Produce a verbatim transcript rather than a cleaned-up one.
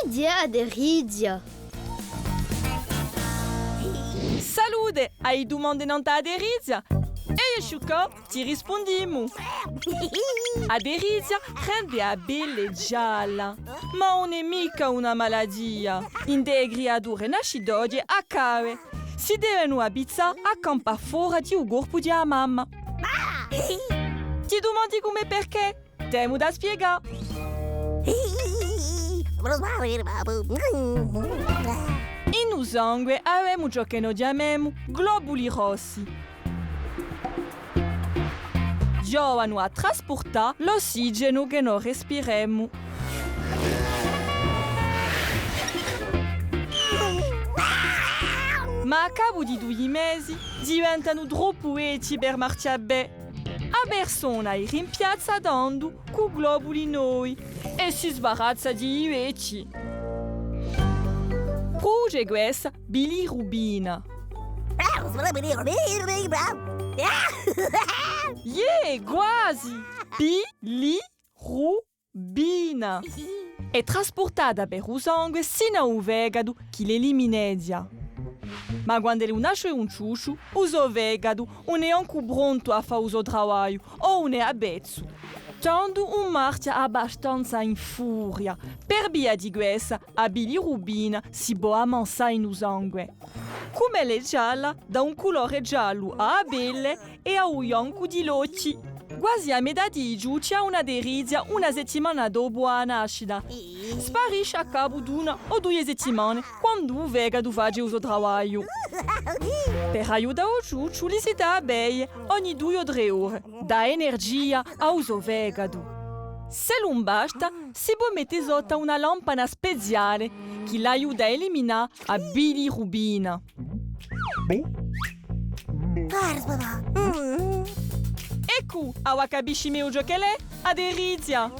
Chì hè a derizia? Salute! Ai dumande nant'à a derizia? È eiu, Sciuccò, ti rispundimu. A derizia rende a pelle gialla, ma ùn hè micca una malatia. Ind'è e criature nascitoghje accade. Si devenu avvizzà à campà fora di u corpu di a mamma. Ti dumandi cumu è perchè? T'emu da spiegà. In u sangue avemu ciò chì no chjamemu globuli rossi. Ghjovanu à traspurtà l'ossigenu chì no respiremu. Ma à capu di dui mesi diventanu troppu vechji per marchjà bè. A persona i rimpiazza tandu cù globuli novi è si sbarazza di i vechji. Prudece quessa bilirubina. Iè, guasi! Bilirubina. È traspurtata per u sangue sinu à u fegatu chì l'eliminezza. Ma quand'ellu nasce un ciucciu, u so fegatu ùn hè ancu prontu à fà u so travagliu, o ùn hè avvezzu. Tandu ùn marchja abbastanza in furia. Per via di quessa, a bilirubina si pò ammansà in u sangue. Cum'ella hè gialla, dà un culore giallu à a pelle è à u biancu di l'ochji. Guasi a metà di i ciucci hà una derizia una settimana dopu à a nascita. Sparisce à capu d'una o duie settimane, quandu u fegatu face u so travagliu. Per aiutà u ciucciu, li si dà à beie ogni duie o trè ore. Dà energia à u so fegatu. S'ellu ùn basta, si pò mette sottu à una lampana speziale chì l'aiuta à eliminà a bilirubina. Eccu, avà capisci megliu ciò ch'ella hè, a derizia.